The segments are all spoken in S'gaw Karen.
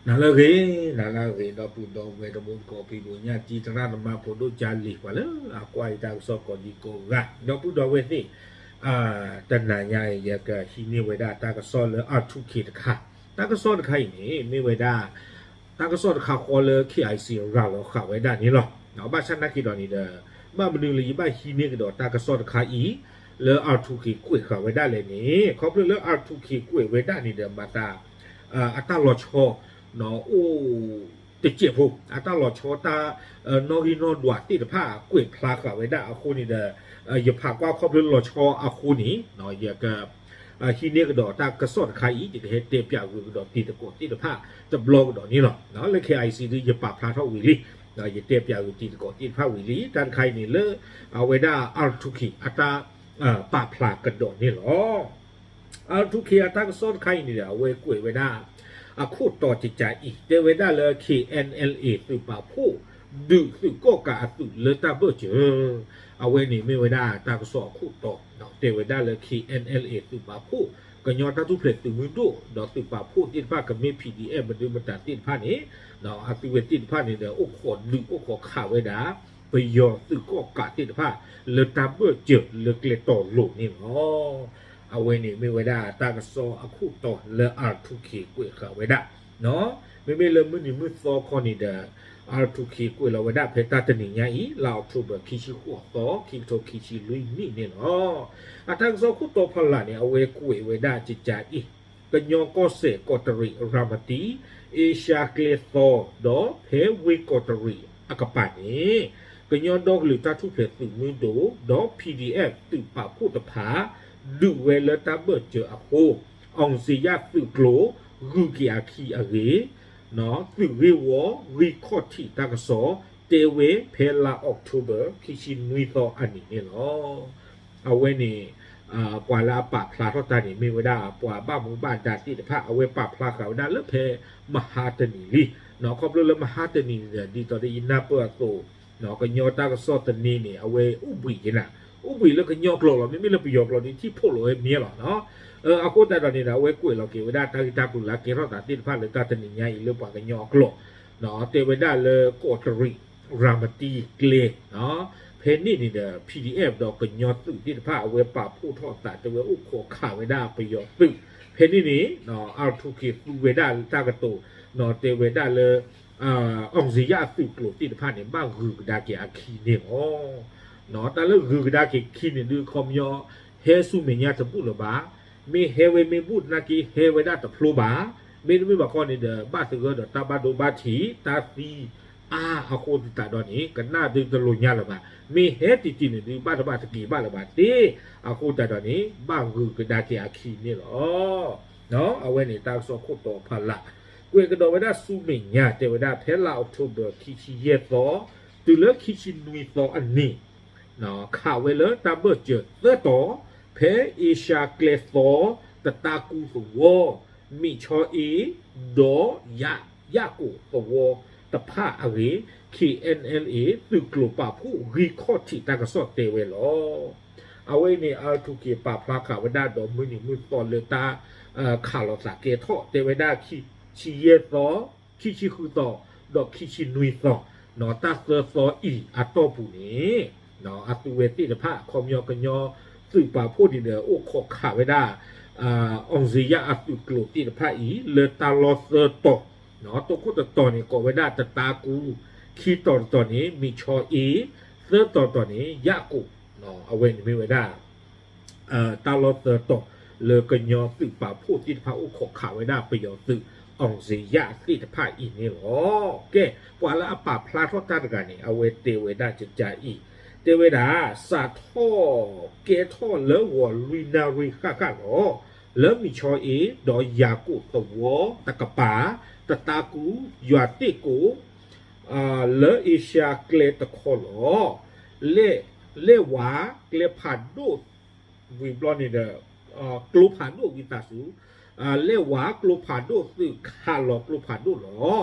နၤလၢအဂ့ၤ, နၤလၢအဂ့ၤ ဒီပုၢ်ဒီဝဲၢ်တံၤသကိး ဖံဖုညၣ်တံၤ သရၣ်သမါ ဖိဒိၣ်ကၢ်လံၤ ပှၤလၢအကွၢ်ယတၢ်ကစီၣ်ကိးဒံကိးဂၤ ဒီပုၢ်ဒီဝဲၢ်သ့ၣ်, တနၤညါအံၤ ယကဟံးန့ၢ်ဝဲဒၣ်တၢ်ကစီၣ်လၢ R two K တခါ, တၢ်ကစီၣ်တခါအံၤန့ၣ် မ့ၢ်ဝဲဒၣ် တၢ်ကစီၣ်တခါဃီလၢ K I C ရၤလီၤဃာ်ဝဲဒၣ်န့ၣ်လီၤ. ဘၣ်ဆၣ်နာ်က့ၤဒီးန့ၣ်ဒီး ဘၣ်မနုၤလၢယဘၣ်ဟံးန့ၢ်ကဒီးတၢ်ကစီၣ်တခါအံၤ လၢ R two K ကွဲးဃာ်ဝဲဒၣ်လဲၣ်န့ၣ် ခီဖျိလၢ R two K ကွဲးဝဲဒၣ်န့ၣ်ဒီး မၤသး အတၢ်လီၤဆီ အိၣ်တစဲးဖိ, အတၢ်လီၤဆီတၢ် နီၣ်ဂံၢ်နီၣ်ဒွးသ့ၣ်တဖၣ် ကွဲးဖျါဃာ်ဝဲဒၣ်အဃိန့ၣ်ဒီး ယဖးကွၢ်ခီဖျိလီၤဆီအဃိန့ၣ် ယက ဟံးန့ၢ်ကဒီးတၢ်ကစီၣ်တခါအံၤ ယကဟဲတဲပၠးဂုာ်ကဒီးတံၤသကိးသ့ၣ်တဖၣ်တဘျီကဒီးန့ၣ်လီၤ. လၢ K I C ဒုး ယပာ်ဖျါထီၣ်ဝံၤလံ, ယတဲပၠးဂုာ်တံၤသကိးသ့ၣ်တဖၣ်ဝံၤလံ, တၢ်တခါအံၤန့ၣ်လၢ အဝဲဒၣ် R two K အတၢ် ပာ်ဖျါကဒီးန့ၣ်လီၤ. R two K အတၢ်ကစီၣ်တခါအံၤန့ၣ်ဒီး အဝဲကွဲးဝဲဒၣ် အခိၣ်တီတကးအံၤ တဲဝဲဒၣ်လၢ K N L A သုးပာ်ဖှိၣ် ဒုးသုးကီၣ်ကးအသုးလၢတၢ်ဘၢၣ်စၢၤ, အဝဲန့ၣ်မ့ၢ်ဝဲဒၣ်တၢ်ကစီၣ်အခိၣ်တီ, တဲဝဲဒၣ်လၢ K N L A သုးပာ်ဖှိၣ် ကညီတၢ်ထူၣ်ဖျဲးသုးမုၢ်ဒိၣ် ဒီးသုးပာ်ဖှိၣ်သ့ၣ်တဖၣ် ကမ့ၢ် P D F မနုၤမတၤသ့ၣ်တဖၣ်န့ၣ် အသုဝဲသ့ၣ်တဖၣ်န့ၣ်ဒီး အိၣ်ခိးဒုးအိၣ်ခိးခးဝဲဒၣ် ပယီၤသုးကီၣ်ကးသ့ၣ်တဖၣ် လၢတၢ်ဘၢၣ်စၢၤလၢကျဲတီၤလိၤန့ၣ်လီၤ. အဝဲန့ၣ်မ့ၢ်ဝဲဒၣ်တၢ်ကစီၣ်အခိၣ်တီလၢ R two K ကွဲးဃာ်ဝဲဒၣ်, မ့မ့ၢ်လၢမုၢ်နံၤမုၢ်သီခီန့ၣ်ဒီး R two K ကွဲးလီၤဝဲဒၣ်ဖဲတၢ်တနံၤညါအံၤ လါအီးကထိဘၢၣ် ခံဆံဃိးသီ ခံကထိခံဆံလွံၢ်နံၣ်န့ၣ်လီၤ. အတၢ်ကစီၣ်ခိၣ်တီဖီလာ်န့ၣ် အဝဲကွဲးဝဲဒၣ်ကကးအံၤ ကညီကီၢ်စဲၣ် ကီးတရံး ရၤမတံ အ့ရှါကျဲသီ ဒီးဖဲဝ့ၢ်ကီးတရံးအကပၤန့ၣ် ကညီဒီကလုာ်တၢ်ထူၣ်ဖျဲးသုးမုၢ်ဒိၣ် ဒီး P D F သုးပာ်ဖှိၣ်တဖၣ် ဒုးဝဲလၢတၢ်ဘၢၣ်စၢၤအဃိ အောင်ဇေယျသုးကျိၤ ဂုၤက့ၤအခံအဂ့ၢ် သုးဂ့ၢ်ဝီဂံၢ်ခီၣ်ထံးတၢ်ကစီၣ် တဲဝဲဖဲလါအီးကထိဘၢၣ် ခံဆံနွံသီအနံၤန့ၣ်လီၤ. အဝဲန့ၣ် ပှၤလၢအပာ်ဖျါထီၣ်တၢ်န့ၣ် မ့ၢ်ဝဲဒၣ်ပှၤဘၣ်မူဘၣ်ဒါသ့ၣ်တဖၣ် အဝဲပာ်ဖျါဃာ်ဝဲဒၣ်လၢဖဲမဟါတနံၤလံ. ခီဖျိလၢမဟါတနံၤန့ၣ်ဒီး ဒ်သိးဒီးယနၢ်ပၢၢ်အသိး ကညီတၢ်ကစီၣ်သန့န့ၣ် အဝဲအိၣ်ဘှံးက့ၤနၤ, အိၣ်ဘှံးလၢကညီကျိာ်လီၤ. မ့မ့ၢ်လၢပယီၤကျိာ်ဒီး ထံၣ်ဖှိၣ်လိာ်ဝဲမ့ၢ်လီၤ. အဃိသတးဒီးန့ၣ်ဒီး အဝဲကွဲးလီၤက့ၤဝဲဒၣ်တၢ်ဂ့ၢ်တၢ်ကျိၤလၢအကဲထီၣ်သးသ့ၣ်တဖၣ်လၢတၢ်တနံၤညါအံၤလၢပှၤကညီအကျိာ် တဲဝဲဒၣ်လၢကီးတရံး ရၤမတံကျဲ ဖဲန့ၣ်န့ၣ်ဒီး P D F ဒီးကညီသုးသ့ၣ်တဖၣ် အဝဲပာ်ဖှိၣ်ထီၣ်သး တဲဝဲအိၣ်ခိးခးဝဲဒၣ်ပယီၤသုး ဖဲန့ၣ်န့ၣ် R two K သူဝဲဒၣ်တၢ်ကတိၤ တဲဝဲဒၣ်လၢ အောင်ဇေယျအသုးကျိၤသ့ၣ်တဖၣ်န့ၣ် ဘၣ်ဂုၤကဒါက့ၤအခံန့ၣ်လီၤ. တၢ်လၢဂုၤကဒါက့ၤခံန့ၣ်ဒုး ခီပညီ ဟဲဆူမဲာ်ညါတဘူၣ်လၢၤဘၣ်. မ့ၢ်ဟဲဝဲမ့ၢ်ဘူၣ်သနာ်က့ ဟဲဝဲဒၣ်တဖျိဘၣ်. မ့တမ့ၢ်ဘၣ်ဃီန့ၣ်ဒီး ဘၣ်သဂၢၢ်ဒီးတၢ်ဘၣ်ဒိဘၣ်ထံး တၢ်သံအါအဃိသတးဒီးန့ၣ် ကနၣ်ဒုးတလိာ်ညါလၢၤဘၣ်. မ့ၢ်ဟဲတံၢ်တံၢ်န့ၣ်ဒုး ဘၣ်တဘၣ်တက့ၤဘၣ်လၢၤဘၣ်သ့ၣ် အဃိသတးဒီးန့ၣ် ဘၣ်ဂုၤကဒါက့ၤအခံန့ၣ်လီၤ. အဝဲန့ၣ်တၢ်ကစီၣ်ခိၣ်တီဖီလာ် ကွဲးကဒီးဝဲဒၣ်ဆူမဲာ်ညါ တဲဝဲဒၣ်ဖဲလါအီးကထိဘၢၣ် ခံဆံယဲၢ်သီ တုၤလၢခံဆံနွံသီအနံၤ ခးဝဲလၢတၢ်ဘၢၣ်စၢၤသၢတီၤ ဖဲအ့ရှါကျဲသီ တတၢ်ကူသဝီ မ့ၢ်ဆီအ့ ဒီး ယၣ်ကိာ်သဝီတဖၣ်အဂ့ၢ် K N L A သုးကျိၤပာ်ဖှိၣ်ဂံၢ်ခီၣ်ထံးတၢ်ကစီၣ်တဲဝဲလီၤ. အဝဲန့ၣ် R two K ပာ်ဖျါဃာ်ဝဲဒၣ်ဒီးမုၢ်နံၤမုၢ်သီလၢတၢ် ခးလိာ်သးကဲထီၣ် တဲဝဲဒၣ် ခံဆံယဲၢ်သီ ခံဆံဃုသီ ဒီးခံဆံနွံသီ တၢ်သၢသီအံၤအတီၢ်ပူၤန့ၣ် အသုဝဲသ့ၣ်တဖၣ် ခီပညီကညီသုးပာ်ဖှိၣ်န့ၣ်ဒီး အိၣ်ခိးခးဝဲဒၣ် အောင်ဇေယျအသုးကျိၤသ့ၣ်တဖၣ်အံၤ လၢတၢ်လီၢ်သၢတီၤ တီၤခိၣ်တတီၤန့ၣ် ကိးဝဲဒၣ်တတၢ်ကူ, ခံတီၤတတီၤန့ၣ် မ့ၢ်ဆီအ့, သၢတီၤတတီၤန့ၣ် ယၣ်ကိာ်, အဝဲန့ၣ်မ့ၢ်ဝဲဒၣ် တၢ်လီၢ်သၢတီၤ လၢကညီသုးပာ်ဖှိၣ်သ့ၣ်တဖၣ်အိၣ်ခိးခးဝဲဒၣ်ပယီၤသုး အောင်ဇေယျသ့ၣ်တဖၣ်အံၤန့ၣ်လီၤ. ကဲ ပှၤလၢအပာ်ဖျါထီၣ်တၢ်တဂၤန့ၣ် အဝဲတဲဝဲဒၣ်ကကးအံၤ တဲဝဲဒၣ် စးထီၣ်ကဲထီၣ်လၢဂီၤလွံၢ်နၣ်ရံၣ်ဃၣ်ဃၣ်လီၤ. လၢမ့ၢ်ဆီအ့ ဒီးယၣ်ကိာ်သဝီတကပၤ တတၢ်ကူ ယွၤတ့ၢ်ကိာ် လၢအ့ရှါကျဲတခီလီၤ. လဲၣ်, လဲၣ်ဝါကျဲဖးဒိၣ် ဝံၤဘျီန့ၣ်ဒီး ကျိဖးဒိၣ်ဝံသးစူၤ, လဲၣ်ဝါကျိဖးဒိၣ်သုးခးလီၤကျိဖးဒိၣ်လီၤ.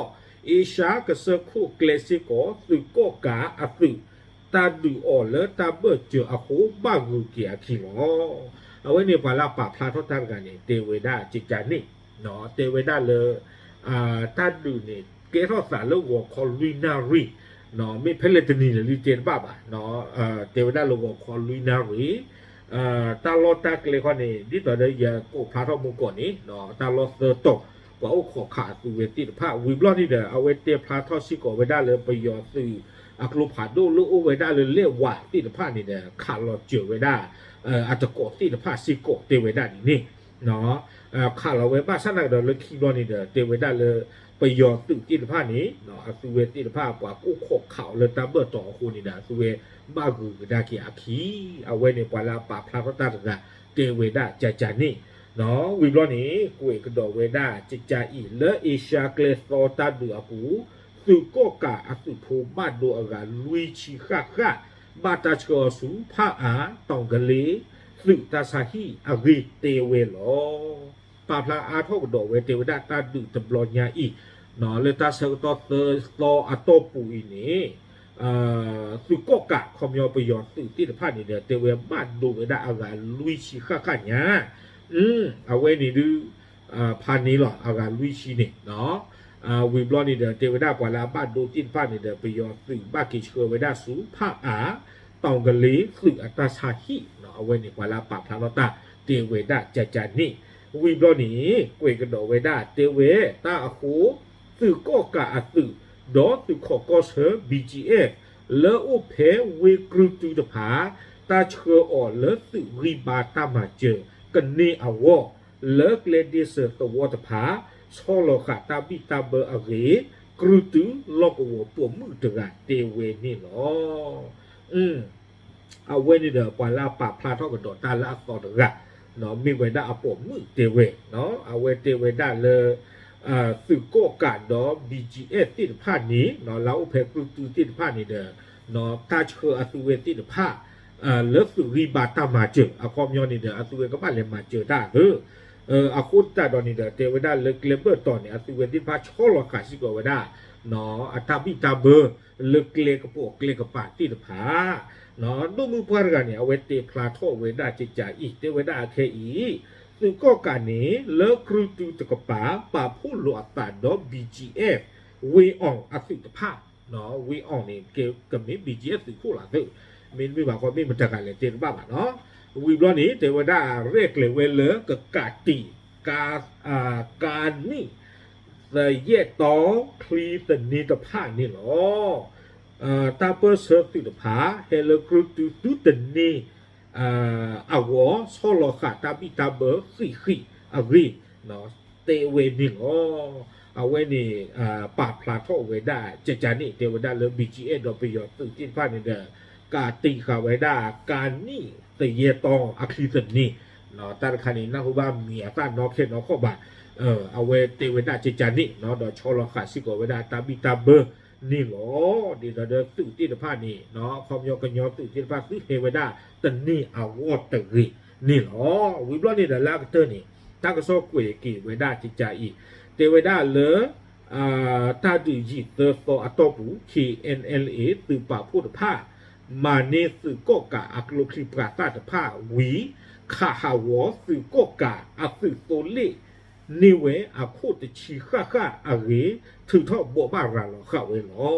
အ့ရှါကစၢၢ်ခိၣ်ကျဲစ့ၢ်ကီး သုးကီၣ်ကးအသုး တၢ်ဒုးအီၤလၢတၢ်ဘၢၣ်စၢၤအဃိ ဘၣ်ဂုၤက့ၤအခံလီၤ. အဝဲန့ၣ်ပှၤလၢအပာ်ဖျါထီၣ်တၢ်တဂၤန့ၣ် တဲဝဲဒၣ်ကကးန့ၣ်, တဲဝဲဒၣ်လၢ တၢ်ဒုးန့ၣ် ကဲထီၣ်သးလၢဂီၤခီလွံၢ်နၣ်ရံၣ်, မ့ၢ်ဖဲလဲၣ်တနံၤလဲၣ်လံတဲတဘၣ်ဘၣ်, တဲဝဲဒၣ်လၢဂီၤခီလွံၢ်နၣ်ရံၣ်, တၢ်လီၢ်တၢ်ကျဲခီန့ၣ် ဒ်သိးဒီးယကိးဖျါထီၣ်မူကီၢ်န့ၣ် တၢ်လီၢ်သၢတီၤ ပှၤအိၣ်ခိးခးအသုးဝဲသ့ၣ်တဖၣ် ဝံၤဘျီန့ၣ်ဒီး အဝဲတဲဖျါထီၣ်စ့ၢ်ကီးဝဲဒၣ်လၢပယီၤသုးအကျိဖးဒိၣ်လၢအိၣ်ဝဲဒၣ်လၢလဲၣ်ဝးသ့ၣ်တဖၣ်န့ၣ်ဒီး ခးလီၤစၢၤဝဲဒၣ် အတကိးသ့ၣ်တဖၣ်စ့ၢ်ကီးတဲဝဲဒၣ်ဒ်န့ၣ် ခးလီၤဝဲဘၣ်ဆၣ်နာ်ကဒီးလၢခံဘျီန့ၣ်ဒီး တဲဝဲဒၣ်လၢ ပယီၤသုးသ့ၣ်တဖၣ်န့ၣ် အသုးဝဲသ့ၣ်တဖၣ် ပှၤကအိၣ်ခိးခးအီၤလၢတၢ်ဘၢၣ်တီၤအဃိန့ၣ်ဒီး အသုးဝဲဘၣ်ဂုၤကဒါက့ၤအခံ, အဝဲန့ၣ်ပှၤလၢအပာ်ဖျါထီၣ်တၢ်တဂၤ တဲဝဲဒၣ်ကကန့ၣ် ဝံၤဘျီန့ၣ် ကွဲးကဒီးဝဲဒၣ်ကကအံၤ လၢအ့ရှါကျဲသီတၢ်ဒုးအပူၤ သုးကီၣ်ကးအသုးဖိဘၣ်ဒိအဂၤလွံၢ်ဆံဃၣ်ဃၣ် ဘၣ်တၢ်ဆှၢအီၤဆူဖၣ်အၣ် တီၤကလ့ သုးတၢ်ဆါဟံၣ်အဂ့ၢ်တဲဝဲလီၤ. ပာ်ဖျါအါထီၣ်ကဒီးဝဲတဲဝဲဒၣ်တၢ်ဒုးတဘျီညါအံၤ လၢတၢ်ဆၢကတီၢ်သၢသီအတီၢ်ပူၤအံၤန့ၣ် သုးကီၣ်ကးခီပညီပယီၤသုးသ့ၣ်တဖၣ်န့ၣ်ဒီး တဲဝဲဘၣ်ဒိဝဲဒၣ်အဂၤလွံၢ်ဆံဃၣ်ဃၣ်ညါ အဝဲန့ၣ်ဒုး ဖးန့ၣ်လီၤ အဂၤလွံၢ်ဆံန့ၣ် ဝံၤဘျီန့ၣ်ဒီး တဲဝဲဒၣ်ပှၤလၢအဘၣ်ဒိသ့ၣ်တဖၣ်န့ၣ်ဒီး ပယီၤသုးဘၣ်က့ၤဆှၢဝဲဒၣ်ဆူဖၣ်အၣ် တီၤကလ့ သုးအတၢ်ဆါဟံၣ် အဝဲန့ၣ်ပှၤလၢအပာ်ဖျါထီၣ်တၢ်တဲဝဲဒၣ်ကကန့ၣ် ဝံၤဘျီန့ၣ် ကွဲးကဒီးဝဲဒၣ်တဲဝဲ တၢ်အဃိ သုးကီၣ်ကးအသုး ဒီးသုးခိးကီၢ်ဆၢ ဘီကၠံအ့ၣ် လၢအိၣ်ဖဲဝ့ၢ်ကြုၢ်တုတဖၣ် တၢ်ဆှၢအီၤလၢသုးဂံၢ်ဘါတၢ်မၤစၢၤကန့ၢ်အဂီၢ် လၢကျဲဒ့စၢၤသဝီတဖၣ် ဆီလီၤဃာ်တၢ်ဘံၣ်တၢ်ဘၢအဂ့ၢ် ကြုၢ်တုလီၢ်ကဝီၤပိာ်မုၣ်တဂၤတဲဝဲန့ၣ်လီၤ. အဝဲန့ၣ်ဒီးပှၤလၢအပာ်ဖျါထီၣ်ကဒီးတၢ်လၢအသီတဂၤ မ့ၢ်ဝဲဒၣ်အပိာ်မုၣ်တဲဝဲ အဝဲတဲဝဲဒၣ်လၢ သုးကီၣ်ကးဒီး ဘီကၠံအ့ၣ် သ့ၣ်တဖၣ်န့ၣ် လၢအိၣ်ဖဲကြုၢ်တုသ့ၣ်တဖၣ်န့ၣ်ဒီး တၢ်ဆှၢအသုးဝဲသ့ၣ်တဖၣ် လၢသုးဂံၢ်ဘါတၢ်မၤစၢၤ အခီပညီန့ၣ်ဒီး အသုးဝဲကဘၣ်လဲၤမၤစၢၤတၢ်သ့ အဃိသတးဒီးန့ၣ်ဒီး တဲဝဲဒၣ်လၢကျဲဘၢၣ်တီၤန့ၣ် အသုးဝဲသ့ၣ်တဖၣ်ဆီလီၤဃာ်စ့ၢ်ကီးဝဲဒၣ် အတၢ်ဘံၣ်တၢ်ဘၢ လၢကျဲကပိာ်ကျဲကပၤသ့ၣ်တဖၣ် ဒိၣ်မုၢ်ပှၢ်တဂၤန့ၣ် အဝဲတဲဖျါထီၣ်ဝဲဒၣ်ကကအံၤ တဲဝဲဒၣ်အခဲအံၤ သုးကီၣ်ကးန့ၣ် လၢကြုၢ်တုတကပၤ ပာ်ဖှိၣ်လိာ်အသးဒီး ဘီကၠံအ့ၣ် ဝ့ၢ်အီၣ်အသုးတဖၣ် ဝ့ၢ်အီၣ်န့ၣ် ကမ့ၢ် ဘီကၠံအ့ၣ် သုးခိၣ်လီၤသ့ မ့တမ့ၢ်ဘၣ်ဃီ မ့ၢ်မတၤဂၤလဲၣ်တဲတဘၣ်ဘၣ်နီၤ ဝံၤဘျီန့ၣ် တဲဝဲဒၣ်ရဲၣ်ကျဲၤဝဲလၢကကးတံာ် ကါနံၣ် သယဲၢ်တီ ချံသန့တဖၣ်န့ၣ်လီၤ. တၢ်ပၢၢ်ဆၢသုးတဖၣ် ဟဲလၢကြုၢ်တုသုတန့ၢ်အဂီၢ် ဆီလီၤဃာ်တၢ်ဘံၣ်တၢ်ဘၢဃံးဃံးအဂ့ၢ် တဲဝဲန့ၣ်လီၤ. အဝဲန့ၣ် ပာ်ဖျါထီၣ်ဝဲဒၣ်ကကန့ၣ် တဲဝဲဒၣ်လၢ ဘီကၠံအ့ၣ် ဒီးပယီၤသုးသ့ၣ်တဖၣ်န့ၣ်ဒီး ကးတံာ်ဃာ်ဝဲဒၣ် ကါနံၣ် သယဲၢ်တီအချံသန့ တၢ်တခါန့ၣ် နၢ်ဟူဘၣ်မံၤအသၣ်နီခဲနီခီၣ်ဘၣ် အဝဲတဲဝဲဒၣ်ကကန့ၣ် ဒီးဆီလီၤဃာ်စ့ၢ်ကီးဝဲဒၣ်တၢ်ဘံၣ်တၢ်ဘၢန့ၣ်လီၤ. ဒ်သိးဒီးသုးသ့ၣ်တဖၣ်န့ၣ် ခီပညီကညီသုးသ့ၣ်တဖၣ်သုဟဲဝဲဒၣ်တန့ၢ်အဂီၢ်တဂ့ၤန့ၣ်လီၤ. ဝံၤဘျီန့ၣ်ဒီးလၢအကတၢၢ်န့ၣ် တၢ်ကစီၣ်ကွဲးက့ၤဝဲဒၣ်ကကအံၤ တဲဝဲဒၣ်လၢ တၢ်ဒုးယံာ်သၢသီအတီၢ်ပူၤ ခ့ၣ်အဲၣ်အဲၣ်လ်အ့ သုးပာ်ဖှိၣ်တဖၣ် မၤန့ၢ်သုးကီၣ်ကးအကျိချံပှၤသၣ်တဖၣ်ဝံၤ ခးဟးဂီၤသုးကီၣ်ကးအသုးသိလ့ၣ်န့ၢ်ဝဲအခိၣ်တဆံဃၣ်ဃၣ်အဂ့ၢ် ထုးထီၣ်ဘိးဘၣ်ရၤလီၤဃာ်ဝဲလီၤ.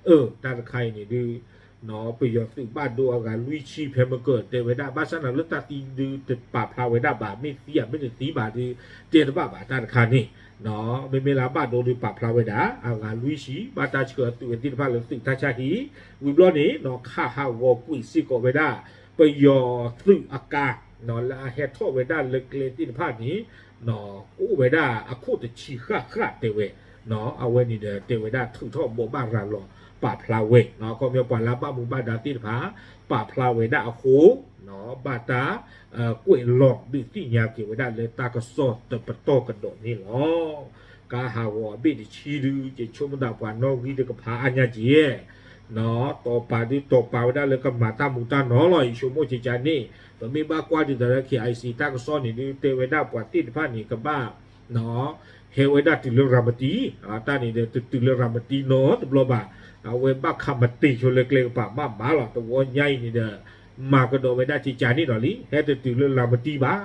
အၢ တၢ်တခါအံၤန့ၣ်ဒုး ပယီၤသုးဘၣ်ဒိအဂၤလွံၢ်ဆံ ဖဲမကၢၢ်တဲဝဲဒၣ် ဘၣ်ဆၣ်သနာ်က့လၢတၢ်သံဒုးတပာ်ဖျါဝဲဒၣ်ဘၣ် မ့ၢ်သံဧါမ့ၢ်တသံဘၣ်ဒုး တဲတဘၣ်ဘၣ်တၢ်တခါန့ၣ် မ့မ့ၢ်လၢအဘၣ်ဒိဒုးပာ်ဖျါဝဲဒၣ် အဂၤလွံၢ်ဆံ ဘၣ်တၢ်ဆှၢအသုးဝဲသ့ၣ်တဖၣ်လၢသုးတၢ်ဆါဟံၣ် ဝံၤဘျီန့ၣ် ခးဟးဂီၤကွံာ်စ့ၢ်ကီးဝဲဒၣ် ပယီၤသုးအကါ လၢအဟဲထီၣ်ဝဲဒၣ်လၢကျဲသ့ၣ်တဖၣ်န့ၣ် ကအိၣ်ဝဲဒၣ်အခိၣ်တဆံဃၣ်ဃၣ်တဲဝဲ အဝဲန့ၣ်ဒီးတဲဝဲဒၣ်ထုးထီၣ်ဘိးဘၣ်ရၤလီၤပာ်ဖျါဝဲ ခီပညီပှၤလၢအဘၣ်မူဘၣ်ဒါသ့ၣ်တဖၣ် ပာ်ဖျါဝဲဒၣ်အဃိ ဘၣ်တၢ်ကွဲးလီၤဒုးသ့ၣ်ညါက့ၤဝဲဒၣ်လၢတၢ်ကစီၣ်တပတီၢ်ကဒီးန့ၣ်လီၤ. ကါဟးဂီၤအဘ့ၣ်တဆံဒုး ယဆိကမိၣ်သးပှၤနီၣ်ဂံၢ်တကပၤအါညါက့ၤ တီၤပာ်ဒုးတီၤပာ်ဝဲဒၣ်လၢကမၤတၢ်မူတၢ်နီၢ်လီၤ ယဆိကမိၣ်ကကန့ၣ် ပမ့ၢ်ဘၣ်ကွၢ်ဒ်သိးလၢ ခ့ၣ်အဲၣ်စံၣ် တၢ်ကစီၣ်န့ၣ်ဒုး တဲဝဲဒၣ်ပှၤသ့ၣ်တဖၣ်န့ၣ် ကဘၣ် ဟဲဝဲဒၣ်တုၤလၢရၤမတံ တၢ်န့ၣ်ဒီးတတုၤလၢရၤမတံနီတဘျီဘၣ် အဝဲဘၣ်ခးမတ့ၤဆိလၢကျဲကပၤမးမးလီၤ တဝီညါအံၤန့ၣ်ဒီး မၤကဒီးဝဲဒၣ်ကကန့ၣ်ဒီးလံ ဟဲတတုၤလၢရၤမတံဘၣ်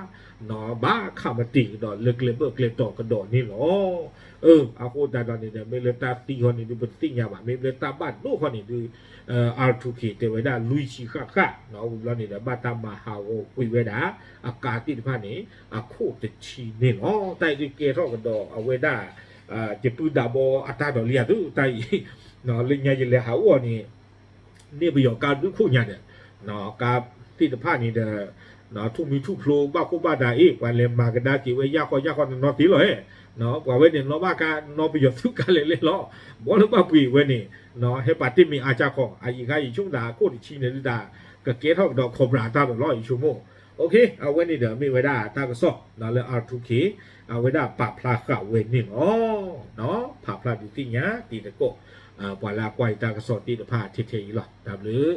ဘၣ်ခးမတံာ်ကဒီးလၢကျဲဘၢၣ်ကျဲတီၤကဒီးန့ၣ်လီၤ. အဃိသတးဒီးန့ၣ်ဒီး မ့ၢ်လၢတၢ်သံဃီန့ၣ်ဒုး ပတသ့ၣ်ညါဘၣ်, မ့ၢ်လၢတၢ်ဘၣ်ဒိၣ်ဃီန့ၣ်ဒုး R two K တဲဝဲဒၣ်လွံၢ်ဆံဃၣ်ဃၣ် ဝံၤဘျီန့ၣ်ဒီး ဘၣ်တၢ်မၤဟးဂီၤကွံာ်ဝဲဒၣ် အကါသ့ၣ်တဖၣ်န့ၣ် အခိၣ်တဆံန့ၣ်လီၤ. တၢ်အံၤဒုးကဲထီၣ်ကဒီးအဝဲဒၣ် ယပုၢ်ဒၣ်ဘီအတၢ်ဒိးလံဧါသု တၢ်အံၤ လၢညါယလဲၤဟးအိၣ်အီၤန့ၣ် န့ၢ်ပယီၤကါဒုခိၣ်ညါဒီး ကါသ့ၣ်တဖၣ်န့ၣ်ဒီး ထူၣ်မံထူၣ်ဖျိ ဘၣ်ခိၣ်ဘၣ်ဒါအ့ၣ် ပှၤလဲၤမၤကဒါက့ၤဝဲယၢ်ခီယၢ်ခီ နနီတ့ၢ်လီၤဧါ. ပှၤဝဲန့ၣ် နီၣ်ဘၣ်ကါ နီၣ်ပယီၤသုးကါလဲၣ်လဲၣ်လီၤ. ဘီလၢဘၣ်ပှ့ၤဝဲန့ၣ် ဟဲပာ်တ့ၢ်မ့ၢ်အါကၢ်ခီ အယံာ်ခါယံာ်ဆိကမိၣ်သး အခိၣ်တဆံန့ၣ်ဒုးတၢ် ကကဲထီၣ်ကဒီး Cobra တၢ်ဒီးလီၤ ယဆိကမိၣ်. အဝဲန့ၣ်ဒီးမ့ၢ်ဝဲဒၣ်တၢ်ကစီၣ်လၢ R two K အဝဲဒၣ်ပာ်ဖျါဃာ်ဝဲန့ၣ်လီၤ. ဖးဖျါဒုးသ့ၣ်ညါတံၤသကိး ပှၤလၢအကွၢ်ယတၢ်ကစီၣ်သ့ၣ်တဖၣ်ထဲထဲအံၤလီၤ. တၢ်ဘျုး